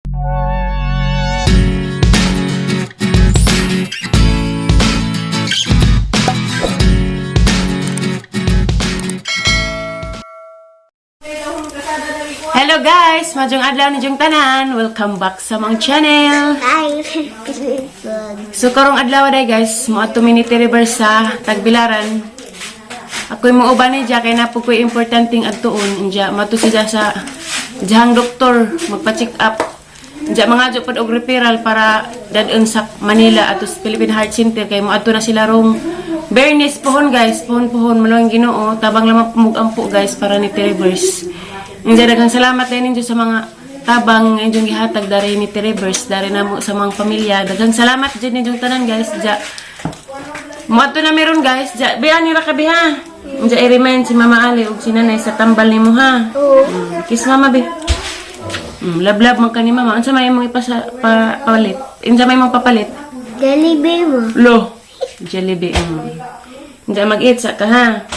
Hello guys! Madyong adlaw ni Jong Tanan. Welcome back sa mong channel. Hi. So karong adlaw day guys, moadto mi ni River sa Tagbilaran. Ako'y muuban ni Jack kay napo ko'y importanteng adtuon. Inja mato siya sa jahang doktor magpa-check up. Inja mga pod og referral para dadon sa Manila ato sa Philippine Heart Center kay moadto na sila rong Bernis pohon guys, pohon pohon maluwang Ginoo, tabang lamang pumugampo guys para ni Rivers. Inja daghang salamat din ninyo sa mga tabang nga inyong gihatag dari ni Rivers, dari namo sa mga pamilya. Daghang salamat jud ninyong tanan guys. Ja Moadto na meron guys. Ja, biya ni ra ka biha. Ja i-remind si Mama Ali ug si Nanay sa tambal nimo ha. Oo. Kiss Mama bi. Lablab man ka ni Mama. Unsa may imong ipasa pa, palit? Unsa may imong papalit? Jollibee mo. Lo. Jollibee. Unsa mag-eat sa ka ha.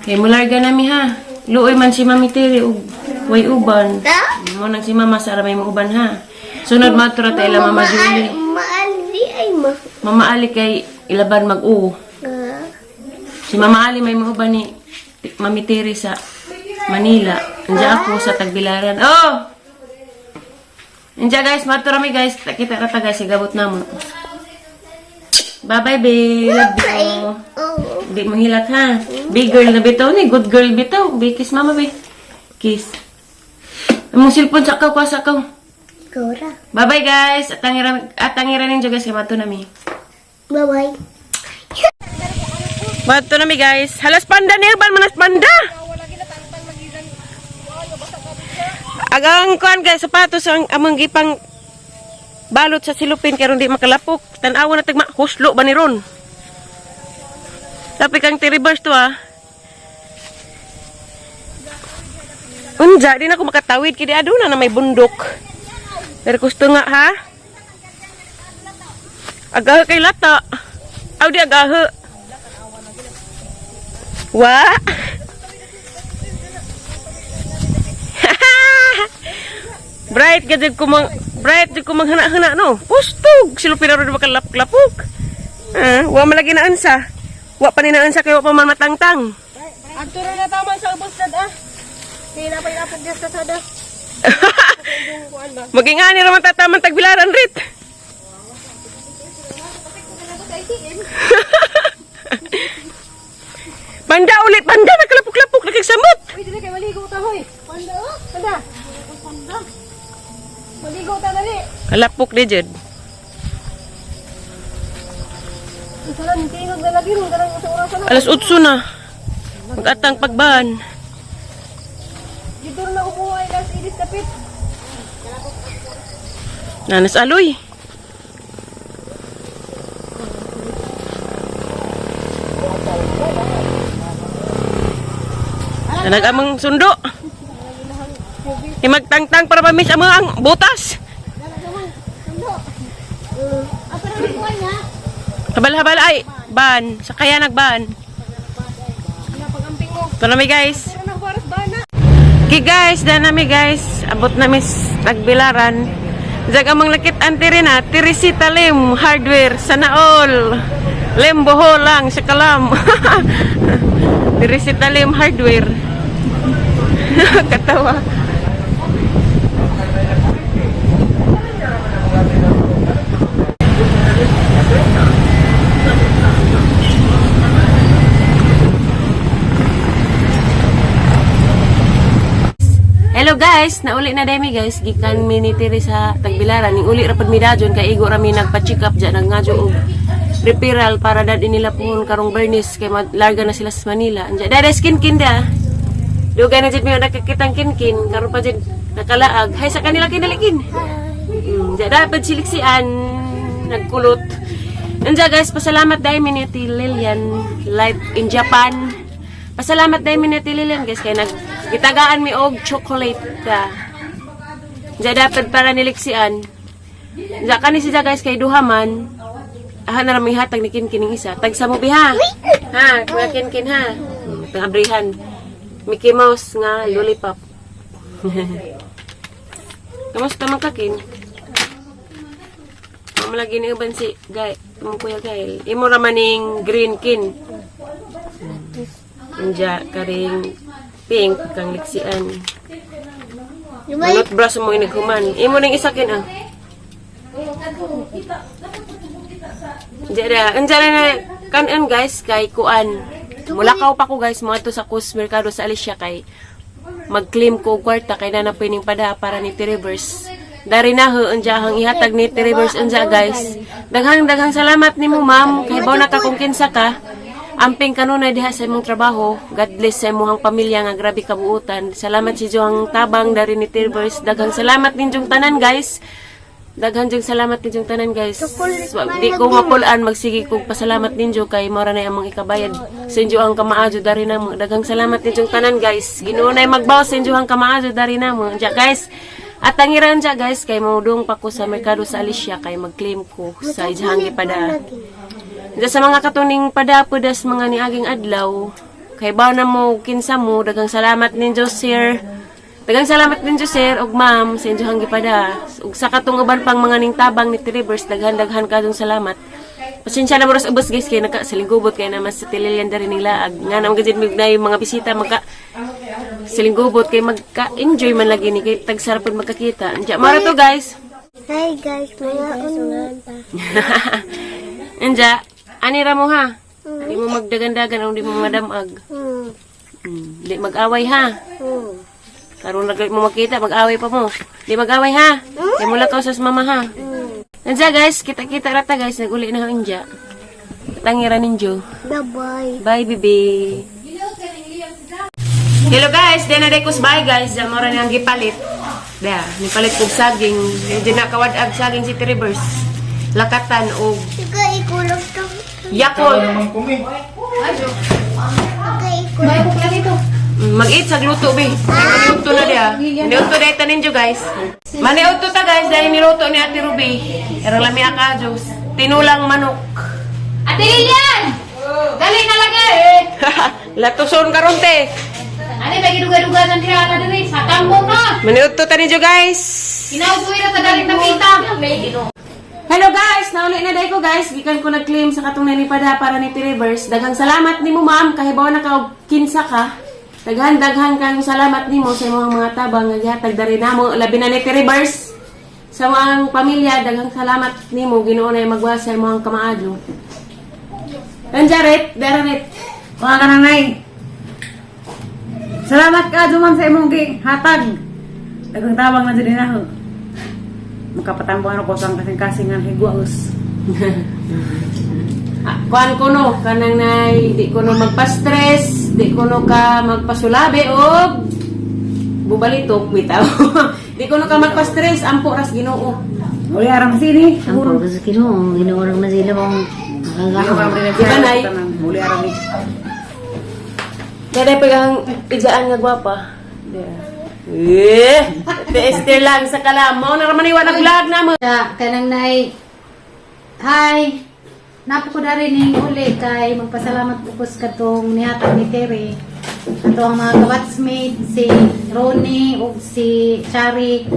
Kay mularga nami ha. Luoy man si Mami Tiri ug way uban. Ta? Mo nang si Mama sa aramay mo uban ha. Sunod matura ta ila Mama Julie. Maali ay ma. Mama Ali kay ilaban mag-u. Ah. Si Mama Ali may mga ni Mami Tiri sa Manila. Andiyan ako sa Tagbilaran. Oh! Andiyan guys, matura mi guys. Kita rata guys, igabot na mo. Bye-bye, babe. Love you. Oo. Di mo hilak ha. Big girl na bitaw ni. Good girl bitaw. Be, kiss mama, be. Kiss. Among cellphone sa kaw, kuha sa kaw. Ikaw ra. Bye-bye guys. At ang ninyo guys, kay mato na mi. Bye-bye. Mato na mi guys. Halas panda ni ban manas panda. Agang kuan guys, sapatos ang among gipang balot sa silupin karon di makalapok. Tan-awa na tagma huslo ba ni ron. Tapi kang tiribers to ah. Unja, di na ako makatawid kay di aduna na may bundok. Pero gusto nga ha. Agaha kay lata. Aw di agaha. Wa. Bright ka jud kumang bright jud kumang hana-hana no. Pustog sila pinaro di makalap-lapok. Ah, wa man lagi naansa. Wa pa ni naansa kay wa pa man matangtang. Adto ra na tama sa ubos dad ah. Kaya na pa inapog diyas kasada. Maging ani ra man tataman tagbilaran rit. Panda ulit, panda nakalapok-lapok nakagsamot. Uy, dili kay maligo ta hoy. Panda oh, panda. Panda. Maligo ta dali. Kalapok di jud. Isa lang tingog na lagi ron kanang sa oras na. Alas 8 na. Magatang pagban. Dito na ubuhay las ilis kapit. Nanas aloy. Nanag amang sundo. Imagtangtang para pamis ang mga ang butas. Asa na kuan niya? Habal-habal ay ban. Sa kaya nagban. Pagamping mo. Ito na mi guys. Ano oras ba na? Okay guys, daan nami guys. Abot na mis Tagbilaran. Diyan amang lakit anti rin ha. Teresita Lim Hardware. Sana all. Lim Boho lang sa kalam. Teresita Lim Hardware. Katawa. Hello guys, nauli na demi guys gikan mi ni Tiri sa Tagbilaran. Ning uli ra pud mi dajon kay igo ra mi nagpa-check up diyan nagngadyo og referral para dad nila puhon karong Bernice kay larga na sila sa Manila. Anja dada skin kin da. Dugay na jud mi nakakitang kinkin karon pa jud nakalaag. Hay sa kanila kinalikin. Diya dapat siliksian nagkulot. Anja guys, pasalamat dahil mi ni Ate Lilian live in Japan. Pasalamat dahil mi ni Ate Lilian guys kay nag gitagaan mi og chocolate ka. Diya dapat para niliksian. Diya kani siya guys kay duha man. Aha na rami hatag ni Kinkin ning isa. Tag sa mo biha. Ha, kuya Kinkin ha. Pangabrihan. Mickey Mouse nga lollipop. Kamusta man ka, Kin? Mama lagi ni uban si Gay, imong kuya Gail. Imo ra man ning green, Kin. Inja karing pink kang liksian. Lumalik. Manot brush mo inighuman. Imo ning isa, Kin, ah. Inja ra, inja na na kanon, guys, kay kuan. Mulakaw pa ko, guys, mga to sa Kus Mercado sa Alicia kay mag-claim ko og kwarta kay na pining pada para ni Tirivers. Dari na ho unja ang ihatag ni Tirivers unja, guys. Daghang daghang salamat nimo, ma'am, kay baw na ka kung kinsa ka. Amping kanunay diha sa imong trabaho. God bless sa imong pamilya nga grabe kabuutan. Salamat si Joang Tabang dari ni Tirivers. Daghang salamat ninyong tanan, guys. Daghan jud salamat ninyong tanan, guys. Di ko mapulaan magsige kog pasalamat ninyo kay mao ra na among ikabayad sa inyo ang kamaadyo dari namo. Daghang salamat ninyong tanan, guys. Ginoo nay magbaw sa inyo ang kamaadyo dari namo. Diya, guys. At ang iran diya, guys, kay maudong pa ko sa merkado sa Alicia kay mag-claim ko sa ijahang gipada. Diya sa mga katuning padapodas mga niaging adlaw, kay ba na mo kinsa mo, daghang salamat ninyo, sir. Daghang salamat ninyo, sir ug ma'am, sa inyo gipada. Ug sa katong uban pang mga ningtabang ni Trivers, daghan daghan kadong salamat. Pasensya na moras ubos, guys, kay naka salinggubot kay naman sa Tililian diri ning laag. Nga naman gid mignay mga bisita magka salinggubot kay magka-enjoy man lagi ni kay tagsarap pud magkakita. Anja mara to, guys. Hi guys, mga unta. Anja, ani ra mo ha. Di mo magdagandagan o di mo madamag. Di mag-away ha. Karon na mo makita, mag-away pa mo. Di mag-away ha. Di mo lakaw sa mama ha. Anja guys, kita-kita rata, guys, naguli na ho inja. Tangira ninyo. Bye-bye. Bye, baby. Hello guys, then na ko bye guys, diyan mo ra nang gipalit. Da, nipalit kog saging. Medyo nakawad-ag saging si Trivers. Lakatan og Ika ikulog to. Yakult. Ika ikulog. Mag-eat sa gluto, be. Maniuto na diya. Niuto na ita ninyo, guys. Maniuto ta, guys, dahil niluto ni Ate Ruby. Erang lami aka, Diyos. Tinulang manok. Ate Lilian! Dali na lagi eh! Latuson karon te. Ano ba giduga-duga ng diha ka diri? Sa kambong na! Maniuto ta ninyo, guys. Kinautoy na ta dali nakita. Hello guys! Nauli na day ko, guys. Gikan ko nag-claim sa katong nanipada para ni Tirivers. Daghang salamat nimo, ma'am. Kahibaw na ka og kinsa ka. Daghan daghan kang salamat nimo sa imong mga tabang nga gihatag dari namo labi na ni Tirivers. Sa mga pamilya, daghang salamat nimo. Ginoo na magwa sa imong kamaadyo. Anjaret, daranet. Mga kananay. Salamat ka duman sa imong hatag. Daghang tabang na diri na ho. Makapatambuhan ako sa kasing-kasing nga higwaos. Ah, kuan ko no, kanang nay, di ko no magpa-stress, di ko no ka magpasulabi og bubalitok bitaw. Di ko no ka magpa-stress, ampo ras Ginoo. Uli aram sini. Ang purpose Ginoo, Ginoo lang man sila kung makagaon. Di ba, Nay? Uli aram ni. Dada pag ang ijaan nga gwapa. Eh, Ate Esther lang sa kalam. Mao na raman iwan ang vlog na mo. Sa kanang nay. Hi. Napo ko dari ning uli kay magpasalamat ko sa katong nihatag ni Terry. Ato ang mga kabatsmate si Ronnie ug si Chari.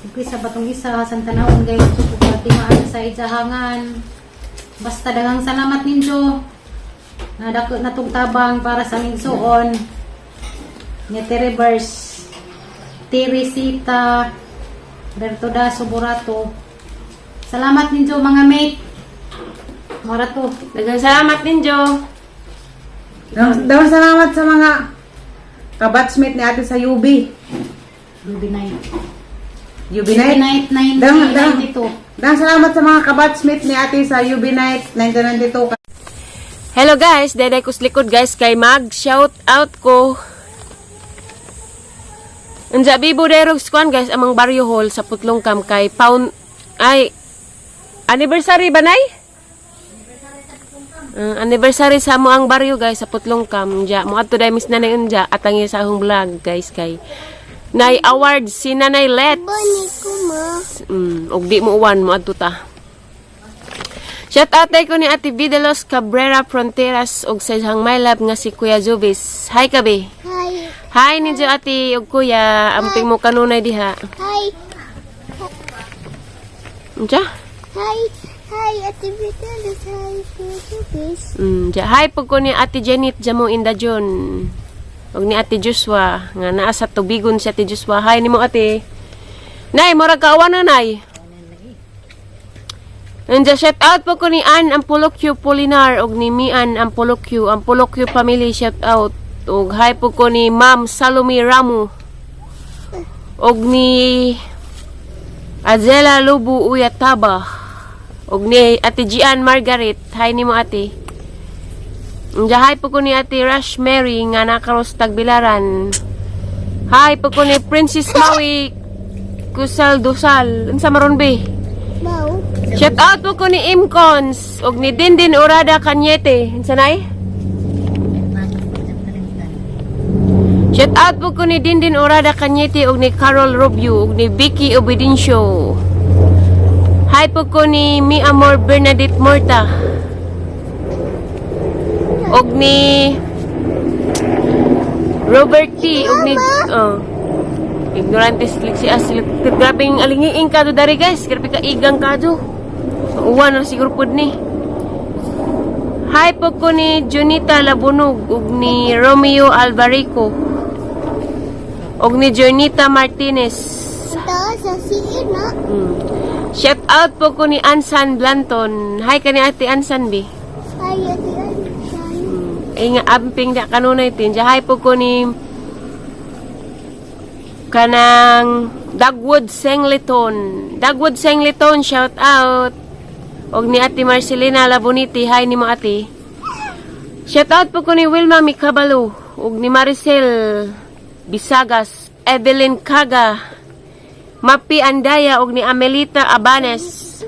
Ug isa batong isa sa tanawon gay gusto ko timaan sa ijahangan. Basta daghang salamat ninyo. Nadako natong tabang para sa migsuon ni Terry Verse, Teresita, Bertodaso Burato. Salamat ninyo mga mate. Marato. Daghang salamat ninyo. Daghang salamat sa mga kabatchmate ni ate sa UB. Ruby Night. UB Ruby Night. Night Daghang 1992. daghang salamat sa mga kabatchmate ni ate sa UB Night 1992. Hello guys, deday kus likod, guys, kay mag shout out ko. Unja bibo derog kuan, guys, amang baryo hall sa Putlong Kam kay pound ay anniversary ba nay? Anniversary sa mo ang baryo, guys, sa Putlong Kam. Unja mo adto dai mis nanay unja atangi sa akong vlog, guys, kay nay award si Nanay Let's. Bani ko ma. Og di mo uwan mo adto ta. Shout out ko ni Ate Videlos Cabrera Fronteras og sa iyang my love nga si Kuya Jubis. Hi kabi. Hi. Hi ninyo, ate ug kuya, amping mo kanunay diha. Hi. Unsa? Hi. Hi, Ate Vitalis. Hi, Kuya Jubis. Ja, hi pug ko ni Ate Janet Jamo Indajon. Ug ni Ate Joshua nga naa sa tubigon si Ate Joshua. Hi nimo, ate. Nay, murag kaawa na, nay. Anja, shout out po ko ni Ann Ampolokyo Polinar ug ni Mian Ampolokyo, Ampolokyo family, shout out. Ug hi po ko ni Ma'am Salome Ramu. Og ni Azela Lubu Uyataba. Og ni Ate Gian Margaret. Hi nimo, ate. Anja, hi po ko ni Ate Rush Mary nga nakaros Tagbilaran. Hi po ko ni Princess Maui Kusal Dusal. Unsa maron be? Mau. Shout out po ko ni Imcons og ni Dindin Urada Cañete. Unsa nay? Shout out po ko ni Dindin Urada Cañete og ni Carol Rubio og ni Vicky Obedencio. Hi po ko ni Mi Amor Bernadette Morta. Og ni Robert T. Og ni, oh, ignorantes si as. Grabing alingiing kado dari, guys. Grabe ka igang kado. Uwan na siguro pud ni. Hi po ko ni Junita Labunog ug ni Romeo Alvarico. Og ni Jonita Martinez. Ito, sa siin na. Shout out po ko ni Ansan Blanton. Hi ka ni Ate Ansan bi. Hi, Ate Ansan. Ay nga amping da kanunay tin. Hi po ko ni kanang Dagwood Sengleton. Dagwood Sengleton, shout out. Og ni Ate Marcelina Laboniti, hi nimo, ate. Shout out po ko ni Wilma Mikabalo ug ni Maricel Bisagas, Evelyn Kaga, Mapi Andaya ug ni Amelita Abanes.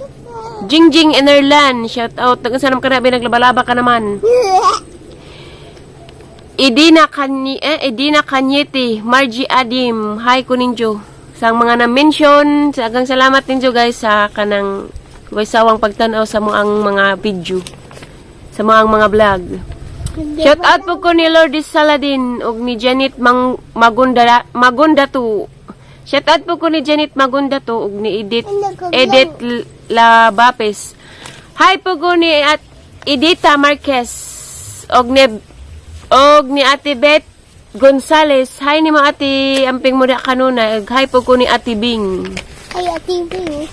Jingjing Enerlan, shout out. Taga saan ka na, naglabalaba ka naman. Edina Kanyete, Margie Adim, hi ko ninyo. Sa mga na-mention, sa agang salamat ninyo, guys, sa kanang way sawang pagtanaw sa mo ang mga video, sa mo ang mga vlog. Shout out po ko ni Lourdes Saladin ug ni Janet Mang Magunda Magundatu. Shout out po ko ni Janet Magundatu ug ni Edith Edith Labapes. Hi po ko ni at Edita Marquez og ni Ate Beth Gonzales. Hi ni mo, ate, amping mo da kanuna. Ug hi po ko ni Ate Bing. Hi, Ate Bing.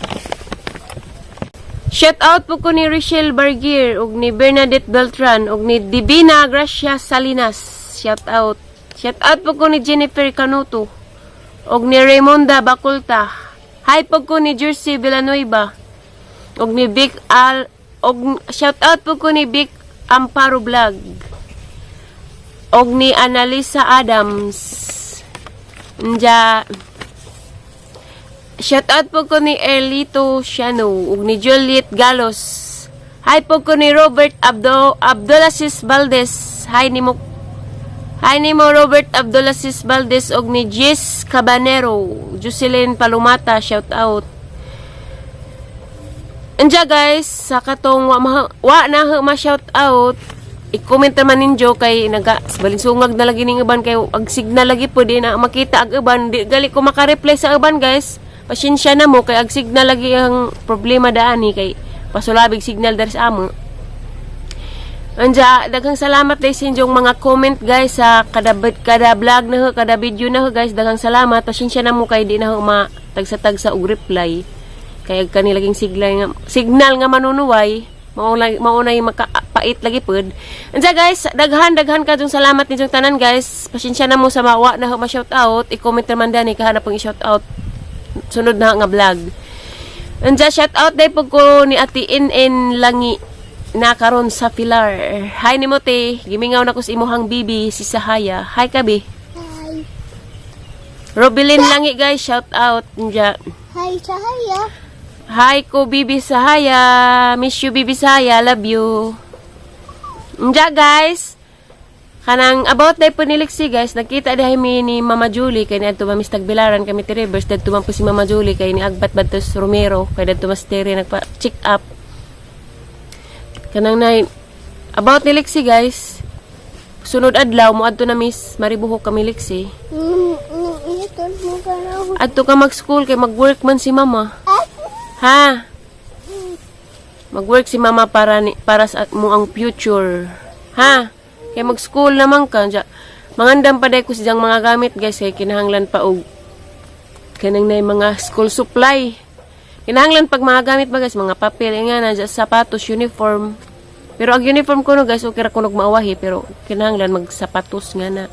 Shout out po ko ni Richelle Bargier ug ni Bernadette Beltran ug ni Divina Gracia Salinas. Shout out. Shout out po ko ni Jennifer Canuto ug ni Raymonda Baculta. Hi po ko ni Jersey Villanueva ug ni Vic Al og shout out po ko ni Vic Amparo Vlog og ni Annalisa Adams. Nja, shout out po ko ni Erlito Shano ug ni Juliet Galos. Hi po ko ni Robert Abdulaziz Valdez. Hi nimo. Hi nimo, Robert Abdulaziz Valdez, ug ni Jess Cabanero, Jocelyn Palumata, shout out. Anja guys, sa katong wa na ma-shout out, i-comment naman ninyo kay naga balinsungag na lagi ning uban kay ag signal lagi po, di na makita ag uban, di gali ko maka-reply sa uban, guys. Pasensya na mo kay ag signal lagi ang problema daan ni kay pasulabig signal dari sa amo. Anja, daghang salamat dahil sa inyong mga comment, guys, sa kada kada vlog na ho, kada video na ho, guys. Daghang salamat. Pasensya na mo kay di na ho ma tagsa-tagsa og reply. Kay ag kani laging signal nga manunuway, mao na yung makapait lagi pud. Anja guys, daghan daghan kadtong salamat ninyong tanan, guys. Pasensya na mo sa mawa na ho ma-shout out. I-comment naman dani kahanap pong i-shout out sunod na nga vlog. Anja, shout out day po ko ni Ate NN Langi na karon sa Pilar. Hi nimo, te. Gimingaw na ko sa imuhang bibi si Sahaya. Hi kabi. Hi. Robilin Langi, guys, shout out. Anja. Hi, Sahaya. Hi ko, Bibi Sahaya. Miss you, Bibi Sahaya. Love you. Anja guys. Kanang about day po ni Lexi, guys, nakita dihay mi ni Mama Julie kay niadto mami sa Tagbilaran kami ti Rivers, dadto man po si Mama Julie kay ni Agbat Batos Romero kay dadto mas Terry nagpa check up. Kanang nay about ni Lexi, guys. Sunod adlaw moadto na Miss Maribuhok kami liksi. Ito mo ka na. Adto ka mag-school kay mag-work man si mama. Ha? Mag-work si mama para sa mo ang future. Ha? Kay mag-school naman ka. Diya. Mangandam pa day ko siyang mga gamit, guys, kay kinahanglan pa og kanang nay mga school supply. Kinahanglan pag mga gamit ba, guys, mga papel nga na diya, sapatos, uniform. Pero ang uniform ko no, guys, okay ra ko maawahi, pero kinahanglan magsapatos nga na.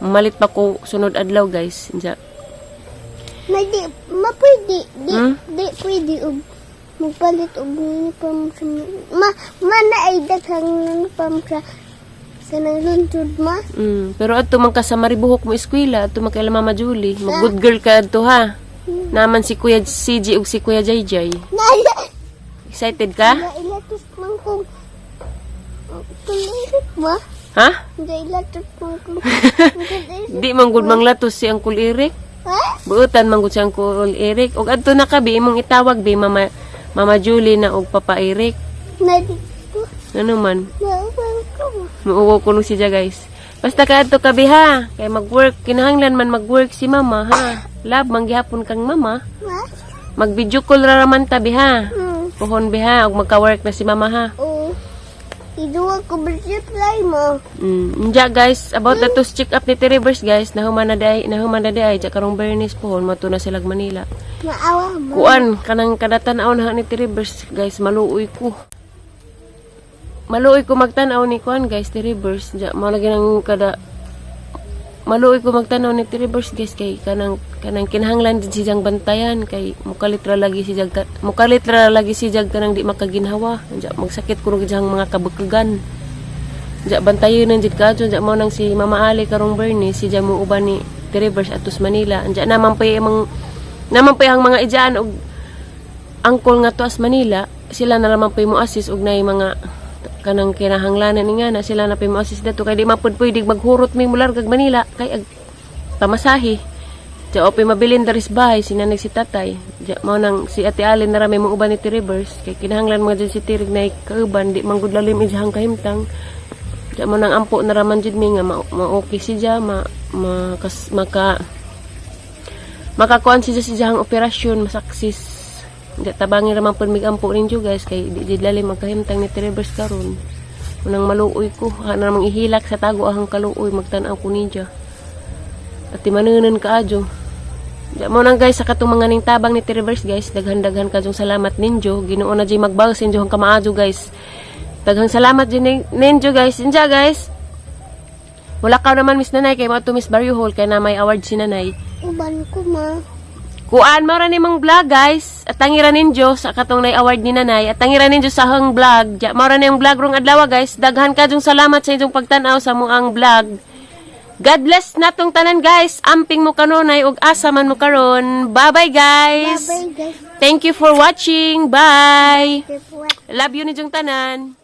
Malit pa ko sunod adlaw, guys. Diya. May di, ma pwede, di, di pwede og magpalit og uniform sa ma, ma na ay daghang uniform sa nang lungsod ma. Pero adto man ka sa Maribuhok mo eskwela, adto man kay Mama Julie. Mag good girl ka adto ha. Naman si Kuya CJ ug si Kuya Jayjay. Na Excited ka? na ilatos man kong kulirit ma. Ha? Na ilatos man kong kulirit. Di man gud manglatos si Uncle Eric. Ha? Buutan man gud si Uncle Eric. Ug adto na ka bi imong itawag bi Mama Julie na og Papa Eric. Na di ko Ano man? mauwaw ko. Muuwaw ko nung siya, guys. Basta ka adto ka bi ha. Kay mag-work kinahanglan man mag-work si Mama ha. Love manggihapon kang Mama. Ma? Mag-video call ra raman ta bi ha. Puhon bi ha ug magka-work na si Mama ha. Oo. Iduwa ko reply mo. Nja guys, about the to check up ni Rivers, guys, nahuman na day ay ja karong Bernice pohon mato na sila Manila. Maawa mo. Kuan kanang kadatan-aw na ni Rivers, guys, maluoy ko. Maluoy ko magtan-aw ni kuan, guys, ti Rivers. Ja mao lagi nang kada maluoy ko magtan-aw ni Rivers, guys, kay kanang kanang kinahanglan din siyang bantayan kay mukalit ra lagi si jag kanang di makaginhawa. Ja magsakit kuno gid siyang mga kabukagan. Ja bantayon nang jud kadto ja mao nang si Mama Ali karong Bernie si ja mo uban ni Rivers atos Manila. Anja naman pay ang mga ijaan og angkol nga tuas Manila, sila na naman pay mo assist og nay mga kanang kinahanglanan ni nga na sila na pay mo assist dato kay di man pud pwede maghurot mi mulargag Manila kay ag pamasahe. Diya o mabilin daris bahay, sinanag si tatay. Diya mao nang si Ate Allen na rami mo uban ni Rivers kay kinahanglan mga dyan si Tirig na kauban di man gud lalim ijahang kahimtang. Diya mo nang ampo na raman jud mi nga ma okay si ja ma, ma kas, maka makakuan si ja si jahang operasyon masaksis. Di tabangi raman pud mig ampo ninyo, guys, kay di jud lalim ang kahimtang ni Rivers karon. Unang maluoy ko, ha na namang ihilak sa tago ahang kaluoy magtan-aw ko ninyo. At timanunan ka adyo. Di mo nang guys sa katong mga ning tabang ni Rivers, guys, daghan-daghan kadyong salamat ninyo. Ginoo na jud magbawas ninyo ang kamaadyo, guys. Daghang salamat jud ninyo, guys. Inja, guys. Wala ka naman Miss Nanay kay mo to Miss Barrio Hall kay na may award si Nanay. Uban ko ma. Kuan mao ra ni mong vlog, guys. At tangira ninyo sa katong nay award ni Nanay. At tangira ninyo sa hang vlog. Ja, mao ra ni ang vlog rong adlaw, guys. Daghan kadyong salamat sa inyong pagtan-aw sa muang vlog. God bless natong tanan, guys. Amping mo kanunay ug asa man mo karon. Bye-bye, guys. Bye guys. Thank you for watching. Bye. Bye. Love you ninyong tanan.